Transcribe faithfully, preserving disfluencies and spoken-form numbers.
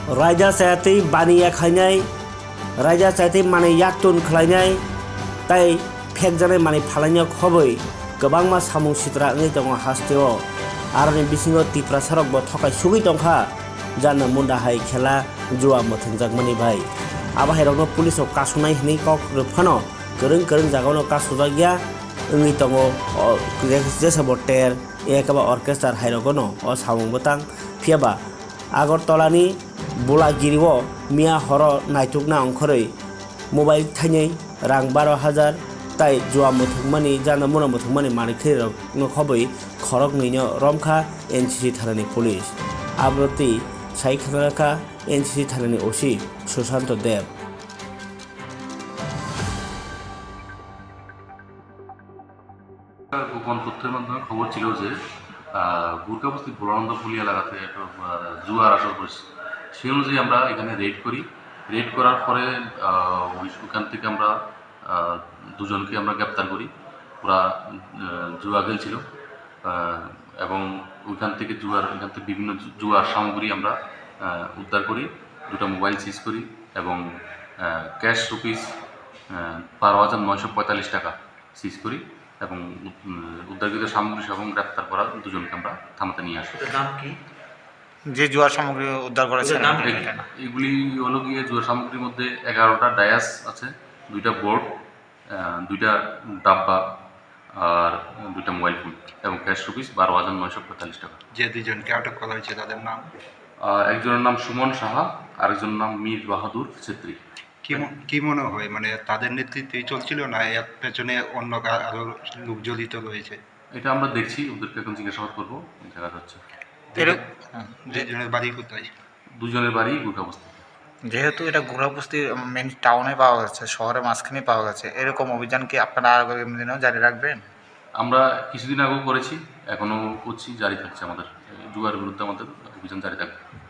Raida chayatwi baniya khainai, raida chayatwi manwi yaktun khlainai, tai phekjaknai manwi phalainai khobwi kwbangma samung sitra wngwi tongo hasteo. Aroni bisingo Tiprasarokbo thokai sugwi tongkha, jana munda hai khela jua mwthangjakmani bai. Abo hairokno police rok kasonai hwnwi kok rwk phano kwrwng kwrwng jagao no kasojak ya wngwi tongo, o, je-, jesa bo ter, ekaba orchestra hairogo no o samung bwtang. Phiyaba Agartala ni Bulagiri o miya horo naitukna ongkhorwi mobile thainwi rang baro hajar tai jua muthungmani, jana muna muthungmani manwi khwrwi rok no khobwi khorok nwi no romkha N C C thanani police. Abo twi sai khna kha N C C thanani O C Sushanto Deb. গোপন তথ্যের মাধ্যমে খবর ছিল যে, আহ, গুর্কাবস্তি ভোলানন্দপুলি এলাকাতে একটা, আহ, জুয়ার আসর বসেছে। সেই অনুযায়ী আমরা এখানে রেড করি। রেড করার পরে, আহ, ওই, ওখান থেকে আমরা, আহ, দুজনকে আমরা গ্রেপ্তার করি। ওরা, আহ, জুয়া খেলছিল। আহ, এবং ওইখান থেকে জুয়ার, ওইখান থেকে বিভিন্ন জু-, জুয়ার সামগ্রী আমরা, আহ, উদ্ধার করি। দুটো মোবাইল সিজ করি এবং, আহ, ক্যাশ রুপিস, আহ, বারো হাজার নয়শো পঁয়তাল্লিশ টাকা সিজ করি এবং উদ-, উম, উদ্ধারকৃত সামগ্রী সহ গ্রেপ্তার করা দুজনকে আমরা থানাতে নিয়ে আসি। ওটার নাম কি? যে জুয়ার সামগ্রী উদ্ধার করেছেন ওটার নাম আপনি কি? এটা না। এগুলি হলো গিয়ে জুয়ার সামগ্রীর মধ্যে এগারোটা ডায়াস আছে, দুইটা বোর্ড, আহ, দুইটা ডাব্বা আর দুইটা মোবাইল ফোন এবং ক্যাশ রুপিস বারো হাজার নয়শো পঁয়তাল্লিশ টাকা। যে দুইজনকে আটক করা হয়েছে তাদের নাম? আহ, একজনের নাম সুমন সাহা, আরেকজনের নাম মীর বাহাদুর ছেত্রী। কি ম-, কি মনে হয়, মানে, তাদের নেতৃত্বেই চলছিল, না এর পেছনে অন্য কা-, আরো লোক জড়িত রয়েছে? এটা আমরা দেখছি, ওদেরকে এখন জিজ্ঞাসাবাদ করবো, দেখা যাচ্ছে। এরক-, দুইজন-, দুইজনের বাড়ি কোথায়? দুইজনের বাড়ি গুর্কাবস্তি। যেহেতু এটা গুর্কাবস্তি মেইন টাউনে পাওয়া গেছে, শহরের মাঝখানে পাওয়া গেছে, এরকম অভিযান কি আপনারা আগামী দিনেও জারি রাখবেন? আমরা কিছুদিন আগেও করেছি, এখনো করছি, জারি থাকছে আমাদের, জুয়ার বিরুদ্ধে আমাদের অভিযান জারি থাকবে।